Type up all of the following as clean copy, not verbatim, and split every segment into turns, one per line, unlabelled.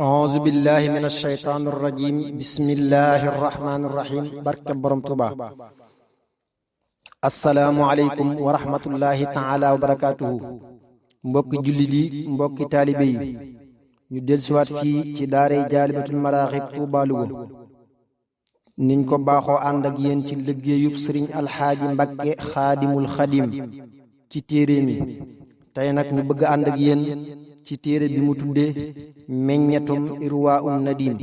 auzu billahi min alsheytaan arrajim bismillahi arrahmani irrahim barke borom tuba assalaamu aleykum wa rahmatullahi taala wa barakatuhu mbokki jullit yi mbokki taalibe yi ñu dellusiwaat fii ci daaray jaalibatul maraaxib Tuuba Luga niñ ko baaxoo ànd ak yéen ci liggéeyub sëriñ alxaaji Mbakke xaadimul xadim ci téere mi tey nag ñu bëgg ànd ak yéen ci téere bi mu tuddee meññetum irwaa'un nadim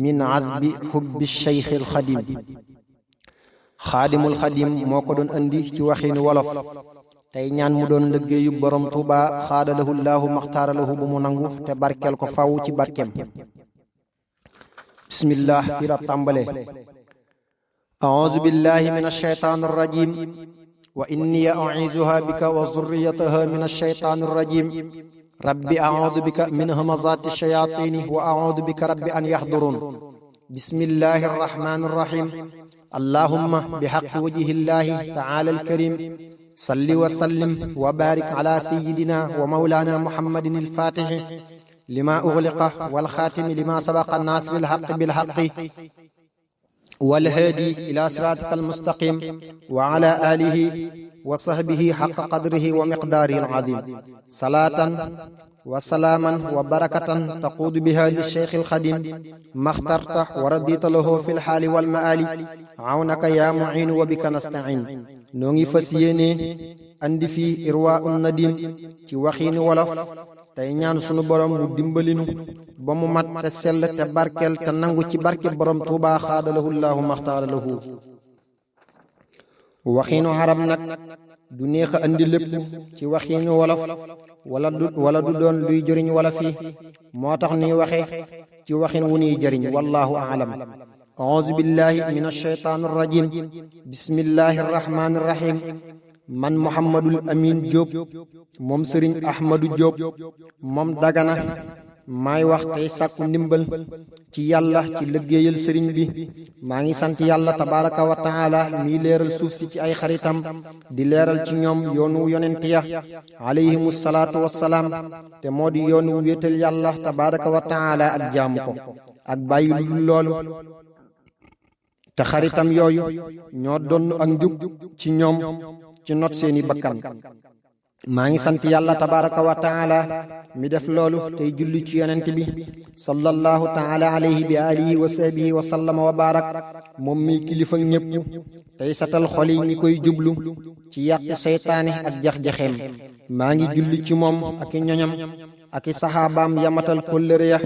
min azbi xubbi sheykhil xadim xaadimul xadim moo ko doon andi ci waxinu wolof tey ñaan mu doon liggéeyu borom Tuuba xaadalahu llaahu maxtaaralahu bu mu nangu te barkeel ko faw ci barkeem bismillah fi la tàmbale auzu billahi min alsheytaan arrajim wa inni u'iizuha bika wa zurriyataha min alsheytaan arrajim rabbi a'uudu bika min hamazaati shayaatini wa a'uudu bika rabbi an yaxduruun bismillahi arrahmaani arrahim allahumma bihaqqi wajhillahi ta'ala alkarim salli wa sallim wa baarik ala sayyidina wa mawlaana muhammadin alfaatixi lima ughliqa wal xaatimi lima sabaqa naasiri alhaqqi bilhaqqi wal haadi ila siraatika almustaqim wa ala aalihi wa sahbihi xaqa qadrihi wa miqdaarihi alazim salaatan wa salaaman wa barakatan taquudu biha li cheikh alxadim maxtarta wa radita lahu fi lxaali walmaali awnaka yaa muciinu wa bika nastain noo ngi fas yéene andi fii irwaa'u nadim ci waxiini wolof tey ñaan sunu borom mu dimbalinu ba mu mat te sell te barkel te nangu ci barke borom Tuuba xaadalahu llaahu maxtaara lahu waxiinu arab nag du neex a andi lépp ci waxiinu wolof wala du doon luy jëriñ wala fii moo tax nuy waxe ci waxin wu nuy jëriñ wallahu aalam auzu billahi min alsheytaan arrajim bismillahi arrahmani irrahim man muhammadul amin Jóob moom sëriñ ahmadu Jóob moom dagana maay wax tey sàkku ndimbal ci yàlla ci liggéeyal sëriñ bi maa ngi sant yàlla tabaraka wa taala miy leeral suuf si ci ay xaritam di leeral ci ñoom yoonu yonent ya alayhimu salaatu wassalaam te moo di yoonu wéetal yàlla tabaraka wa taala ak jaamu ko ak bàyyi lu dul loolu te xaritam yooyu ñoo donn ak njub ci ñoom ci not seeni bakkan maa ngi sant yàlla tabaraka wa taala mi def loolu tey julli ci yonent bi sallallahu taala alayhi bi alihi wa sahbihi wa sallama wa barak moom mi kilifa ñépp tey satal xol yi ñi koy jublu ci yàq seytaane ak jax-jaxeem maa ngi julli ci moom ak i ñoñam ak i saxaabaam yamatal kóllëre ya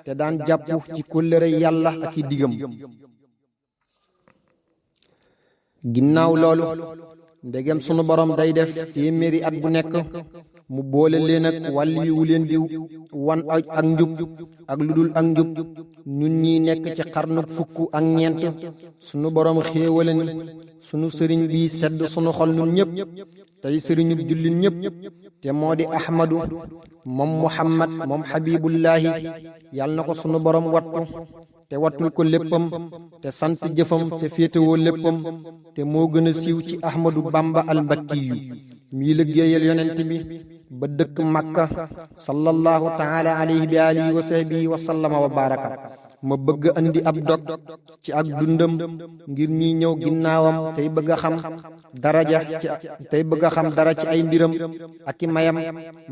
te daan jàpp ci kóllëre yàlla ak i digam ginnaaw loolu ndegem sunu borom day def téeméeri at bu nekk mu boole leen ak wàll yi wu leen di wan ak njub ak lu dul ak njub ñun ñi nekk ci xarnu fukk ak ñeent sunu borom xéewale ni sunu sëriñ bi sedd sunu xol ñun ñëpp tey sëriñu jullit ñëpp te moo di ahmadu moom muhammad moom habibullahi yàlla na ko sunu borom wattu te wattul ko léppam te sant jëfam te féetewoo léppam te moo gën a siiw ci ahmadu bamba albakkiyu mii liggéeyal yonent bi ba dëkk makka sallallahu taala alayhi bi alihi wa sahbihi wa sallama wa baraka ma bëgg andi ab dog ci ak dundam ngir ñi ñëw ginnaawam tey bëgg a xam dara ci ay mbiram ak i mayam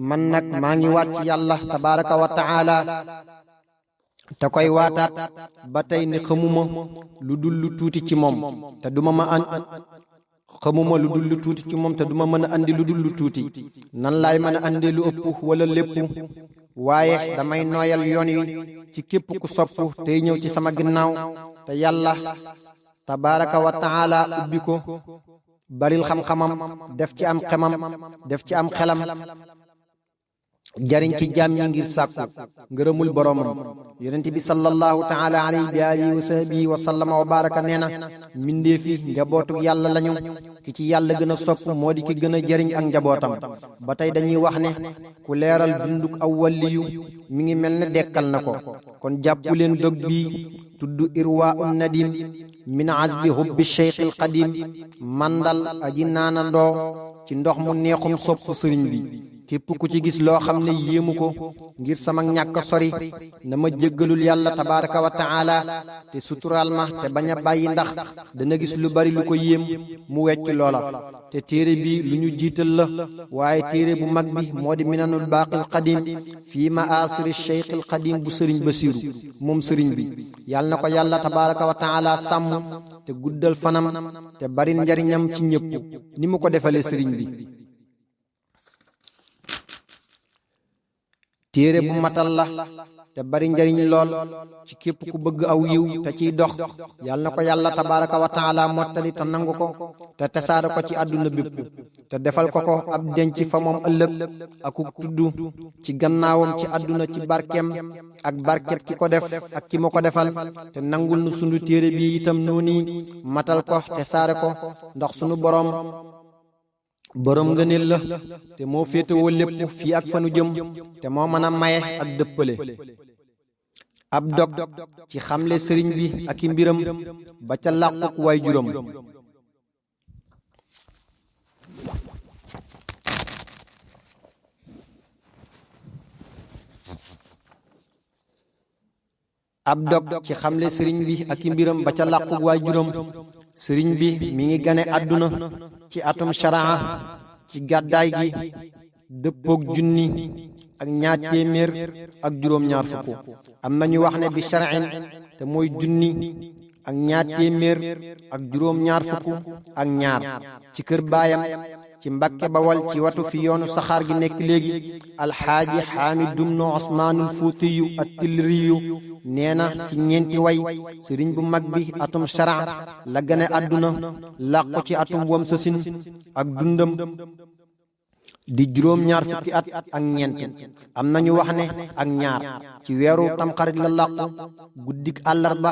man nag maa ngi waat ci yàlla tabaraka wa taala te koy waataat ba tey ne xamuma lu dul lu tuuti ci moom te duma mën a andi lu dul lu tuuti nan laay mën a andi lu ëpp wala lépp waaye damay nooyal yoon wi ci képp ku sopp tey ñëw ci sama ginnaaw te yàlla tabaraka wa taala ubbi ko baril xam-xamam def ci am xemam def ci am xelam jariñ ci jaam ñi ngir sàkku ngërëmul boroomam yonent bi sallallahu taala alayhi bi alihi wa sahbihi wa sallama wa baraka nee na mbindeef yi njabootu yàlla lañu ki ci yàlla gën a sopp moo di ki gën a jariñ ak njabootam ba tey dañuy wax ne ku leeral dunduk aw waliyu mi ngi mel ne dekkal na ko kon jàpp leen dog bii tudd irwaa'u nadim min azbi hubbi cheikh al qadim mandal aji naanandoo ci ndox mu neexum sopp sëriñ bi képp ku ci gis loo xam ne yéemu ko ngir sama ñàkk sori na ma jéggalul yàlla tabaraka wa taala te suturaal ma te bañ a bàyyi ndax dana gis lu bari lu ko yéem mu wecc loola te téere bi lu ñu jiital la waaye téere bu mag bi moo di minanul baaqil qadim fii maasiri cheikhil qadim bu sëriñ Basiiru moom sëriñ bi yàlla na ko yàlla tabaraka wa taala sàmm te guddal fanam te bari njariñam ci ñëpp ni mu ko defalee sëriñ bi. téere bu matal la te bari njariñ lool ci képp ku bëgg aw yiw te ciy dox yal na ko yàlla tabaraka wa taala mottali te nangu ko te tasaare ko ci àdduna bépp te defal ko ab denc fa moom ëllëg akuk tudd ci gannaawam ci àdduna ci barkeem ak barkeb ki ko def ak ki ma ko defal te nangul nu sunu téere bi itam noonu matal ko te saare ko ndax sunu boroom ngëneel la te moo féetewoo lépp fii ak fanu jëm te moo mën a maye ak dëppale. ab dog ci xamle sëriñ bi ak i mbiram ba ca làquk waay juróom. ab dog ci xamle sëriñ bi ak i mbiram ba ca làquk waay juróom. sëriñ bi mi ngi gane àdduna ci atum sharaa ci gàddaay gi dëppook junni ak ñaar téeméer ak juróom-ñaar fukk am nañu wax ne bi shar'in te mooy junni ak ñaar téeméer ak juróom-ñaar fukk ak ñaar ci kër baayam ci Mbàkke Bawal ci watu fi yoonu saxaar gi nekk léegi alxaaji Xaamid dubnu Usmaanul Fuutiyu at-Tilriyu nee na ci ñeenti way sëriñ bu mag bi atum shara la gane àdduna làqu ci atum wam sasin ak dundam di juróom-ñaar fukki at ak ñeent am nañu wax ne ak ñaar ci weeru tamxarit la làqu guddik àllarba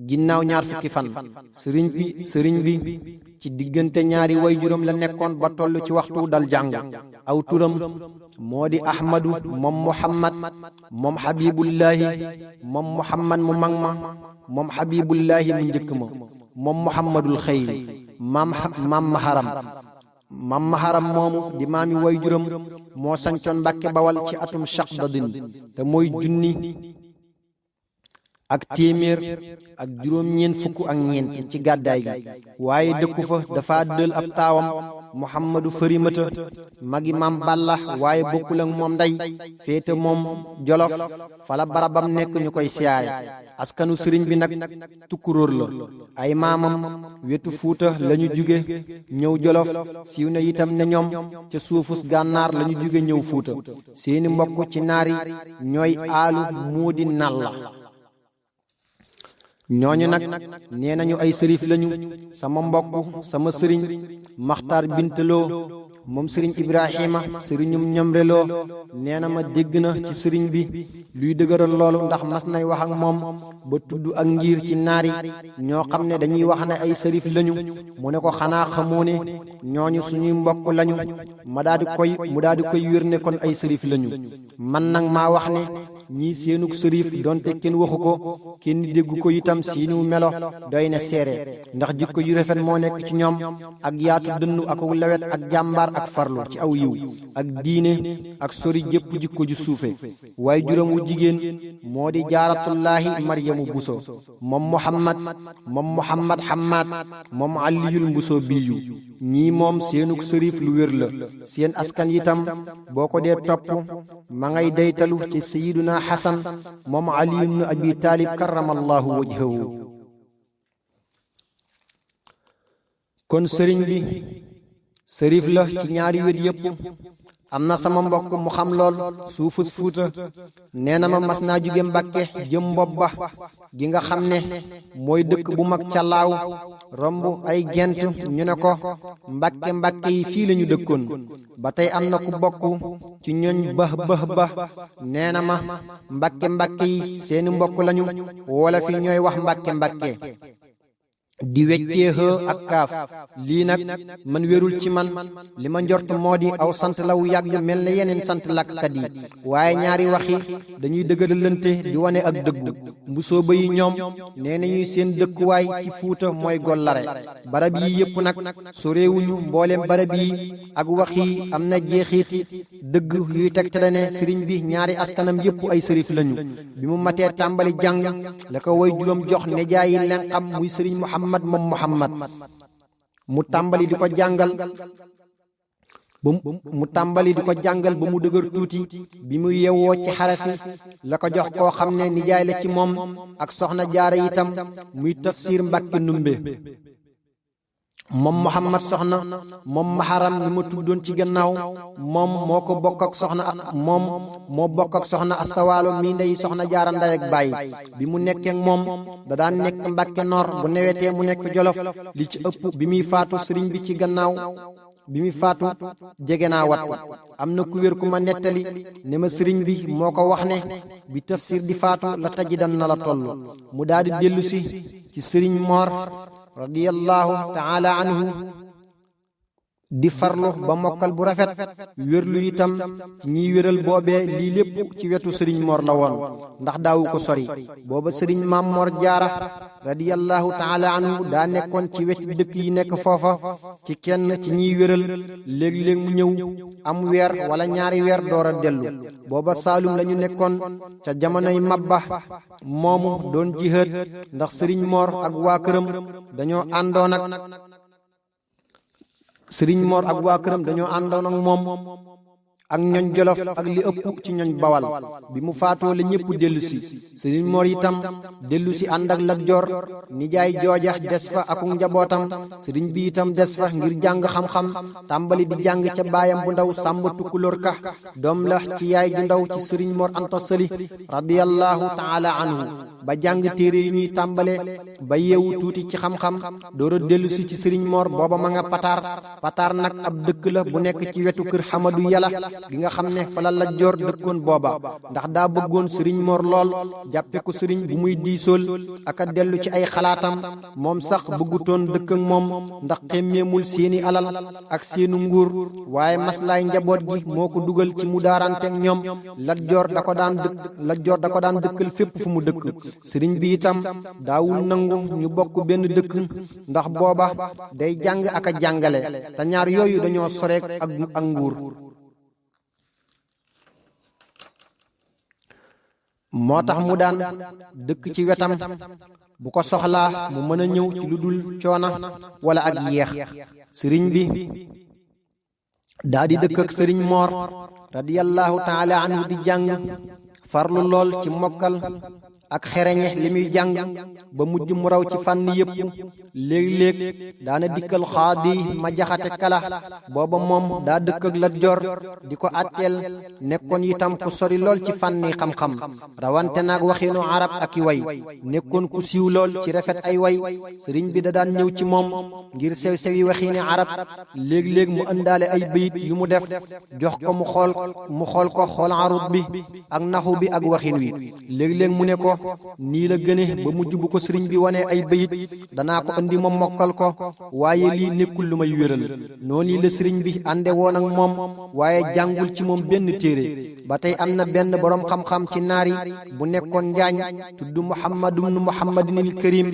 ginnaaw ñaar fukki fan sëriñ bi ci diggante ñaari way juróom la nekkoon ba toll ci waxtu dal jàng aw turam moo di ahmadu moom muhammad moom habibullahi moom muhammad mu mag ma moom habibullahi mu njëkk ma moom muhammadul xayri maam maharam moomu di maami way juróom moo sancoon Mbàkke Bawal ci atum shaqdadin te mooy junni ak téeméer ak juróom-ñeent fukk ak ñeent ci gàddaay gi waaye dëkku fa dafa dël ab taawam muhammadu farimata magi maam balla waaye bokkul ak moom ndey féete moom jolof fala barabam nekk ñu koy siyaare askanu sëriñ bi nag tukkuróor la ay maamam wetu fuuta lañu jóge ñëw jolof siiw na itam ne ñoom ca suufus gànnaar lañu jóge ñëw fuuta seeni mbokk ci naari ñooy aalu muudi nalla ñooñu nag nee nañu ay sërif lañu sama mbokk sama sëriñ maxtaar bintaloo moom sëriñ ibrahima sëriñum ñomreloo nee na ma dégg na ci sëriñ bi luy dëgëral loolu ndax mas nay wax ak moom ba tudd ak ngir ci naari ñoo xam ne dañuy wax ne ay sërif lañu mu ne ko xanaa xamoo ne ñooñu suñuy mbokk lañu mu daal di koy wér ne kon ay sërif lañu man nag maa wax ne ñii seenug sërif donte kenn waxu ko kenn déggu ko itam seenu melo doy na seere ndax jikko yu rafet moo nekk ci ñoom ak yaatu dënnu ak lewet ak jàmbaar ak farlu ci aw yiw ak diine ak sori jëpp jikko ju suufe waaye juróom wu jigéen moo di jaaratullaahi maryamu buso moom muhammad hammaad moom aliyul mbuso biyu ñii moom seenug sërif lu wér la seen askan itam boo ko dee topp ma ngay daytalu ci sayiduna xasan moom ali ibnu abi taalib karamallahu wajhahu kon sëriñ bi sërif la ci ñaari wet yépp am na sama mbokk mu xam lool suufus fuuta nee na ma mas naa jóge Mbàkke jëm Mbobba gi nga xam ne mooy dëkk bu mag ca laaw romb ay gent ñu ne ko mbàkke yi fii lañu dëkkoon ba tey am na ku bokk ci ñooñ ba nee na ma mbàkke yi seeni mbokk lañu wala fi ñooy wax mbàkke di weccee xë ak kaaf lii nag man wérul ci man li ma njort moo di aw sant law yàgg mel na yeneen sant làkkat yi waaye ñaari waxi dañuy dëgëralante di wane ak dëggu mbusooba yi ñoom nee nañuy seen dëkkuwaay ci fuuta mooy gollare barab yi yépp nag soreewuñu mbooleem barab yi ak wax yi am na jeexiiti dëgg yuy tegtale ne sëriñ bi ñaari askanam yépp ay sërif lañu bi mu matee tàmbali jàng la ko way juróom jox nejaayi leen xam muy sëriñ Muhammad mu tàmbali di ko jàngal ba mu dëgër tuuti bi mu yewwoo ci xarafi la ko jox koo xam ne nijaay la ci moom ak soxna jaara itam muy tafsir Mbàkke Ndumbe moom Muhammad soxna moom maharam mi ma tuddoon ci gannaaw moom moo bokk ak soxna astawaalo mi ndey soxna jaara nday ak baay bi mu nekkee moom da daan nekk Mbàkke Noor bu newetee mu nekk Jolof li ci ëpp bi muy faatu sëriñ bi ci gannaaw bi muy faatu jege naa wattu am na ku wér ku ma nettali ne ma sëriñ bi moo ko wax ne bi tafsir di faatu la tajidan na la toll mu daal di dellu si ci sëriñ Moor radiyallahu taala anhu di farlu ba mokkal bu rafet wérlu itam ci ñiy wéral boobee lii lépp ci wetu sëriñ Mor la woon ndax daawu ko sori booba sëriñ Maam Mor Jaara radiyallahu taala anhu daa nekkoon ci wet dëkk yi nekk foofa ci kenn ci ñiy wéral léeg-léeg mu ñëw am weer wala ñaari weer door a dellu booba Saalum lañu nekkoon ca jamonoy Mabba moomu doon jihaad ndax sëriñ Mor ak waa këram dañoo àndoon ak moom ak ñoñ Jolof ak li ëpp ci ñoñ Bawal bi mu faatoo la ñépp dellu si sëriñ Mor itam dellu si ànd ak Lat Joor nijaay jooja des fa ak njabootam sëriñ bi itam des fa ngir jàng xam-xam tàmbali di jàng ca baayam bu ndaw Sàmba Tukulóor Ka doom la ci yaay ju ndaw ci sëriñ Mor Anta Sali radiyallahu taala anhu ba jàng téere yi ñuy tàmbale ba yeewu tuuti ci xam-xam door a dellu si ci sëriñ Mor booba ma nga Pataar nag ab dëkk la bu nekk ci wetu kër Xamadu Yàlla gi nga xam ne fa la Lat Joor dëkkoon booba ndax daa bëggoon sëriñ Mor lool jàppe ko sëriñ bu muy diisool ak a dellu ci ay xalaatam moom sax bëggutoon dëkk ak moom ndax xemmeemul seeni alal ak seenu nguur waaye maslaay njaboot gi moo ko dugal ci mu daaranteeg ñoom Lat Joor da ko daan dëkkal fépp fu mu dëkk sëriñ bi itam daawul nangu ñu bokk benn dëkk ndax booba day jàng ak a jàngale te ñaar yooyu dañoo soreek ak nguur moo tax mu daan dëkk ci wetam bu ko soxlaa mu mën a ñëw ci lu dul coona wala ak yeex sëriñ bi daa di dëkk ak sëriñ Moor radiyallahu taala anhu di jàng farlu lool ci mokkal ak xereñe li muy jàng ba mujj mu raw ci fànn yépp léeg-léeg daana dikkal xaadi ma jaxate kala booba moom daa dëkk ak Lat Joor di ko àtteel nekkoon itam ku sori lool ci fànni xam-xam rawante naag waxinu arab ak i way nekkoon ku siiw lool ci rafet ay way sëriñ bi da daan ñëw ci moom ngir sew-sewi waxini arab léeg-léeg mu ëndaale ay bayit yu mu def jox ko mu xool ko arut bi ak naxu bi ak waxin wi léeg-léeg mu ne ko nii la gëne ba mujj bu ko sëriñ bi wane ay bayit danaa ko andi ma mokkal ko waaye lii nekkul lu may wéral noonu la sëriñ bi ànde woon ak moom waaye jàngul ci moom benn téere ba tey am na benn boroom xam-xam ci naari bu nekkoon njaañ tudd Muhammadinil Karim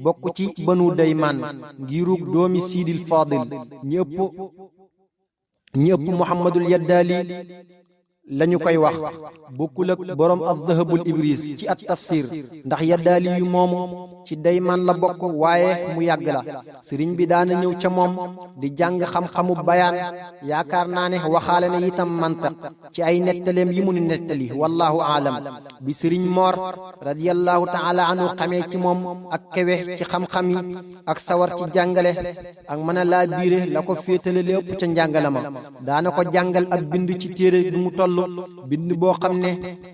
bokk ci Banu Daymaan ngirug doomi Siidil Faadil ñi ëpp Muhammadul Yaddaali lañu koy wax bokkul ak boroom az-Zahabul Ibris ci at tafsir ndax Yaddaali yu moomu ci Daymaan la bokk waaye mu yàgg la sëriñ bi daana ñëw ca moom di jàng xam-xamu bayaan yaakaar naa ne waxaale na itam mantiq ci ay nettaleem yi mu ni nettali wallahu aalam bi sëriñ Moor radiyallahu taala anhu xamee ci moom ak kewe ci xam-xam yi ak sawar ci jàngale ak mën a laa biire la ko féetale lépp ca njàngale ma daana ko jàngal ak bind ci téere bi mu toll bind boo xam ne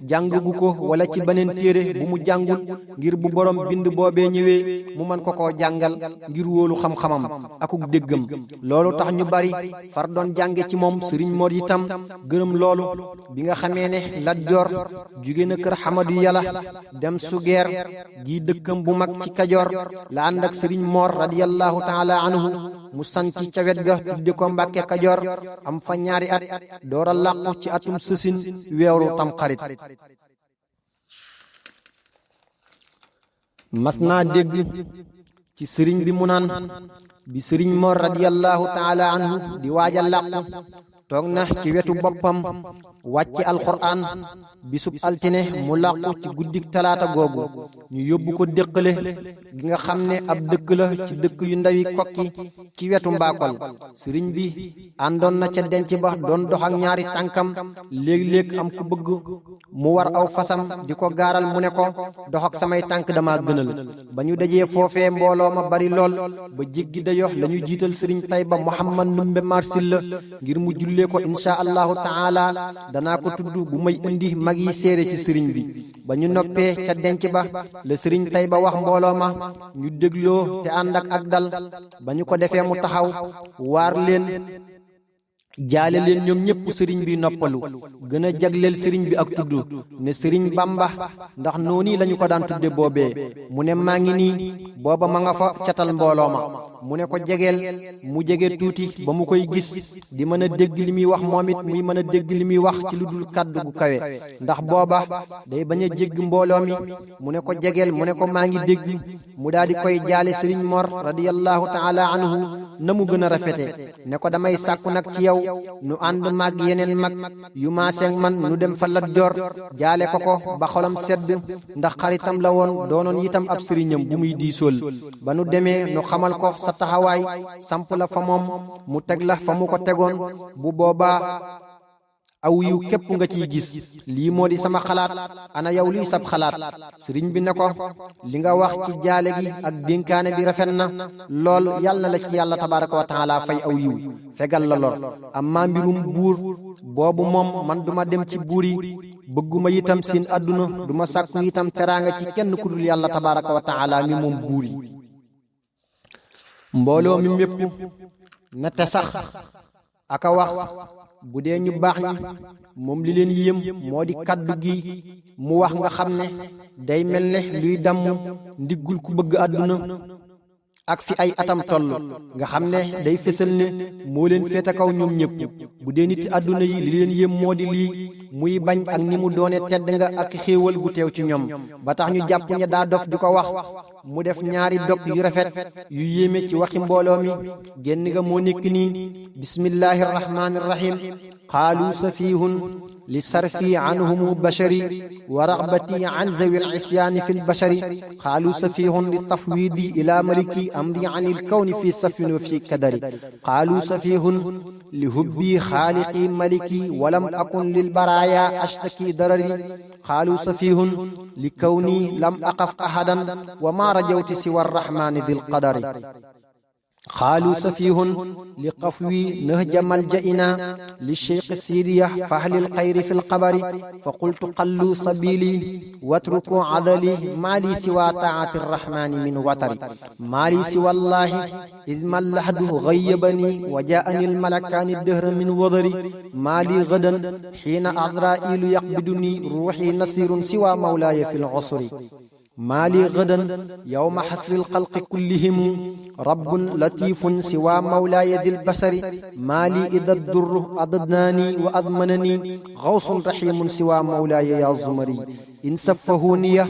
jàngagu ko wala ci beneen téere bu mu jàngul ngir bu borom bind boobee ñëwee mu mën ko koo jàngal ngir wóolu xam-xamam akuk déggam loolu tax ñu bari far doon jànge ci moom sëriñ Mor itam gërëm loolu bi nga xamee ne Lat Joor jóge na kër Xamadu Yàlla dem Sugeer gi dëkkam bu mag ci Kajoor la ànd ak sëriñ Mor radiyallahu taala anhu mu sanci ca wet ga tudde ko Mbàkke Kajoor am fa ñaari at doora làqu ci atum sësin weeru Tamxarit mas naa dégg ci sëriñ bi mu naan bi sëriñ Mor radiyallahu taala anhu di waaja làqu toog na ci wetu boppam wàcce alxuraan bisub altine mu làqu ci guddik talaata googu ñu yóbbu ko déqale gi nga xam ne ab dëkk la ci dëkk yu ndawi kokki ci wetu mbaakol sëriñ bi àndoon na ca denc ba doon dox ak ñaari tànkam léeg-léeg am ku bëgg mu war aw fasam di ko gaaral mu ne ko dox ak samay tànk dama gënal ba ñu dajee foofee mbooloo ma bari lool ba jéggi dayo la ñu jiital sëriñ Tayba Muhammad Ndumbe Marsil la ngir mu jullee ko insha allahu taala danaa ko tudd bu may indi mag yi seere ci sëriñ bi ba ñu noppee ca denc ba la sëriñ Tayba wax mbooloo ma ñu dégloo te ànd ak dal ba ñu ko defee mu taxaw waar leen jaale leen ñoom ñëpp sëriñ bi noppalu gën a jagleel sëriñ bi ak tudd ne sëriñ Bamba ndax noonu lañu ko daan tudde boobee mu ne maa ngi nii booba ma nga fa catal mbooloo ma mu ne ko jegeel mu jege tuuti ba mu koy gis di mën a dégg li muy wax moom it muy mën a dégg li muy wax ci lu dul kàddu gu kawe ndax booba day bañ a jégg mbooloo mi mu ne ko jegeel mu ne ko maa ngi dégg mu daal di koy jaale sëriñ Mor radiyallahu taala anhu na mu gën a rafete ne ko damay sàkku nag ci yow nu ànd mag yeneen mag yu maaseeg man nu dem fa Lat Joor jaale ko ba xolam sedd ndax xaritam la woon doonoon itam ab sëriñam bu muy diisool ba nu demee nu xamal ko sa taxawaay samp la fa moom mu teg la fa mu ko tegoon bu boobaa aw yiw képp nga ciy gis lii moo di sama xalaat ana yow luy sab xalaat sëriñ bi ne ko li nga wax ci jaale gi ak dénkaane bi rafet na lool yàlla na la ci yàlla tabaraka wa taala fay aw yiw fegal la lor amma mbirum buur boobu moom man duma dem ci buur yi bëgguma itam seen àdduna duma sàkku itam teraanga ci kenn ku dul yàlla tabaraka wa taala mi moom buur yi mbooloo mi mépp na te sax aka wax bu dee ñu baax ñi moom li leen yéem moo di kaddu gi mu wax nga xam ne day mel ne luy damm ndiggul ku bëgg àdduna ak fi ay atam toll nga xam ne day fésal ne moo leen féete kaw ñoom ñëpp bu dee nit àdduna yi li leen yéem moo di lii muy bañ ak ni mu doone tedd nga ak xéewal gu teew ci ñoom ba tax ñu jàpp ña daa dof di ko wax mu def ñaari dog yu rafet yu yéeme ci waxi mbooloo mi génn nga moo nekk nii bismillahi rahmaani rahim qaalu safihun li sarfi anhumu bashari wa ragbati an zawi al-isyaani fi al-bashari qaalu safihun li tafwidi ila maliki amri an al-kawni fi safin wa fi kadari qaalu safihun li hubbi xaaliqi maliki walam akun lil baraaya ashtaki darari qaalu safihun li kawni lam aqaf ahadan wa ma rajawti siwa arrahmani dil qadari قالوا سفيه لقفوي نهج ملجئنا للشيخ السيدية فهل الخير في القبر فقلت قلوا سبيلي واتركوا عذلي ما لي سوى طاعة الرحمن من وتر ما لي سوى الله إذ ما اللحد غيبني وجاءني الملكان الدهر من وضري ما لي غدا حين عذرائيل يقبضني روحي نصير سوى مولاي في العصر ما لي غدا يوم حسر الخلق كلهم رب لطيف سوى مولاي ذي البشر ما لي إذا الضر أضدناني وأضمنني غوص رحيم سوى مولاي يا زمري إن سفهوني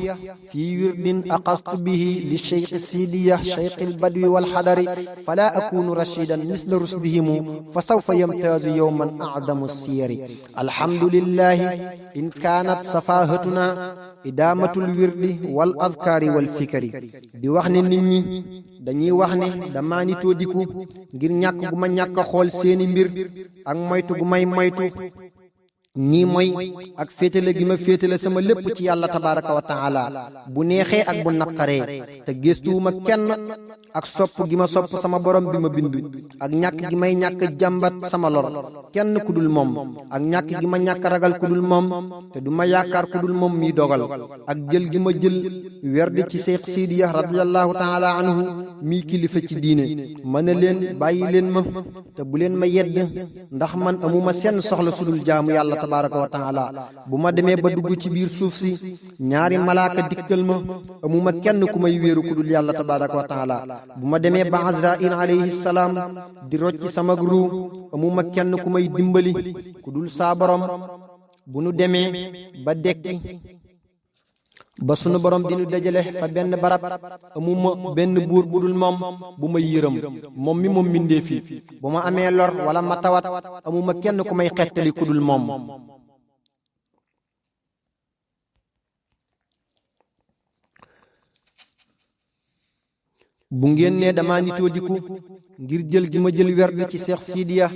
في ورد أقصت به للشيخ السيدية شيخ البدو والحضر فلا أكون رشيدا مثل رشدهم فسوف يمتاز يوما أعظم السير الحمد لله إن كانت سفاهتنا إدامة الورد والأذكار والفكر di wax ne nit ñi dañuy wax ne dama nitoo diku ngir ñàkk gu ma ñàkk xool seeni mbir ak moytu gu may moytu ñii mooy ak féetale gi ma féetale sama lépp ci yàlla tabaraka wa taala bu neexee ak bu naqaree te gëstuwuma kenn ak sopp gi ma sopp sama borom bi ma bind ak ñàkk gi may ñàkk jàmbat sama lor kenn ku dul moom ak ñàkk gi ma ñàkk ragal ku dul moom te du ma yaakaar ku dul moom mi dogal ak jël gi ma jël werdi ci Seex Sidiya radiyallahu taala anhu mii kilifa ci diine ma ne leen bàyyi leen ma te bu leen ma yedd ndax man amuma seen soxla sudul jaamu yàlla tabaraka wa taala bu ma demee ba dugg ci biir suuf si ñaari malaaka dikkal ma amuma kenn ku may wéeru ku dul yàlla tabaraka wa taala bu ma demee ba Azraïl alayhi salaam di rocci sama ruu amuma kenn ku may dimbali ku dul saa borom bu nu demee ba dekki ba sunu borom di nu dajale fa benn barab amuma benn buur bu dul moom bu may yërëm moom mi moom mbindee fi bu ma amee lor wala ma tawat amuma kenn ku may xettali ku dul moom bu ngeen ne dama nitoo diku ngir jël gi ma jël werd ci Seex Sidiya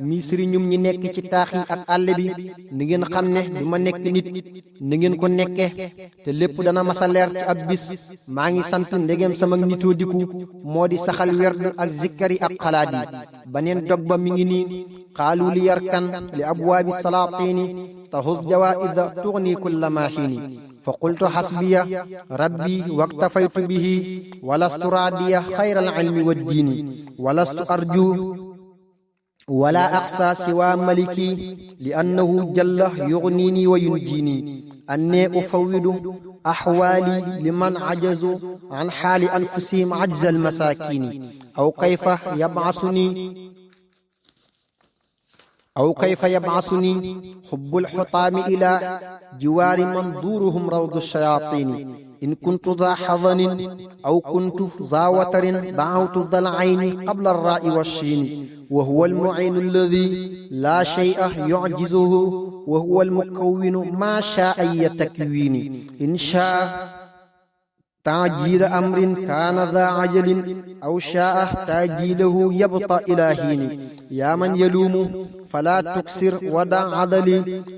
mi sëriñum ñi nekk ci taax yi ak àll bi ni ngeen xam ne du ma nekk nit ni ngeen ko nekke te lépp dana masa leer ci ab bis maa ngi sant ndegem sama nitoo diku moo di saxal werd ak zikkari ak xalaat yi baneen dog ba mi ngi nii xaalu li yarkan li abwaabi salaatini tahus jawaida tugni kulla maaxiini fa qultu xasbiya rabbi waktafaytu bihi walastu raadiya xayral ilmi waddiini walastu arju wala aqsa siwa maliki li annahu jalla yugnini wa yunjini anne ufawidu axwaali liman ajazu an xaali anfusihim ajza almasakini aw kayfa yabcasuni xubbul xutaami ila jiwaari man duuruhum rawdu shayaatini in kuntu daa xadanin aw kuntu daa watarin dacawtu dal ayni qabla arraa'i washiini wa huwa almuciinu alladi laa shay'a yucjizuhu wa huwa almukawwinu maa shaa'a yatakwiini in shaa'a taajiila amrin kaana daa ajalin aw shaa'a taajiilahu yabta ilaa hiini yaa man yaluumu falaa tuksir wada adali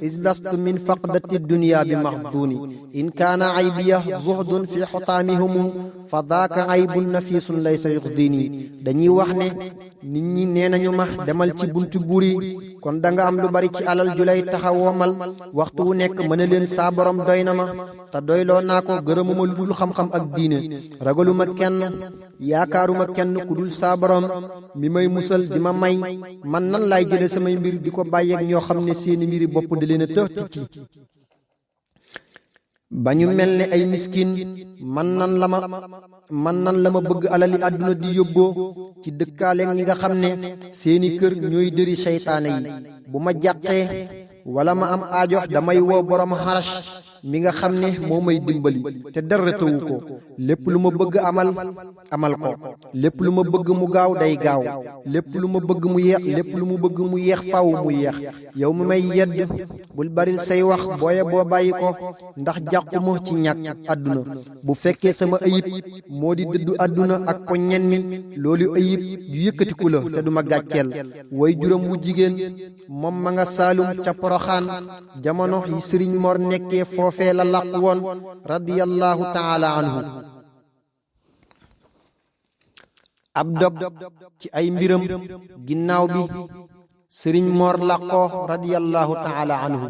is lastu min faqdati dunya bi maxduuni in kaana aybiya zuhdun fi xutaamihumu fa daaka aybun nafiisun laysa yuxdini dañuy wax ne nit ñi nee nañu ma demal ci buntu buur yi kon danga am lu bari ci alal ju lay taxa womal waxtu wu nekk mën a leen saa borom doy na ma te doyloo naa ko gërëmuma lu dul xam-xam ak diine ragaluma kenn yaakaaruma kenn ku dul saa borom mi may musal di ma may man nan laay jële samay mbir di ko bàyyeeg ñoo xam ne seeni mbiri bopp da leen a tëx tikki ba ñu mel ne ay miskin man nan la ma bëgg alali àdduna di yóbboo ci dëkkaaleeg ñi nga xam ne seeni kër ñooy dëri seytaane yi bu ma jàqee wala ma am aajo damay woo borom xarash mi nga xam ne moo may dimbali te dara tëwu ko lépp lu ma bëgg amal ko lépp lu ma bëgg mu gaaw day gaaw lépp lu ma bëgg mu yeex lépp lu mu bëgg mu yeex faw mu yeex yow mi may yedd bul baril say wax booye boo bàyyi ko ndax jàquma ci ñàkk àdduna bu fekkee sama ayib moo di dëddu àdduna ak ko ñenni loolu ayib yu yëkkatiku la te duma gàcceel way juróom wu jigéen moom ma nga saalum ca poroxaan jamono yi sëriñ Mor nekkee foofee la làq woon radiyallahu taala anhu ab dog ci ay mbiram ginnaaw bi sëriñ Mor làqoo radiyallahu taala anhu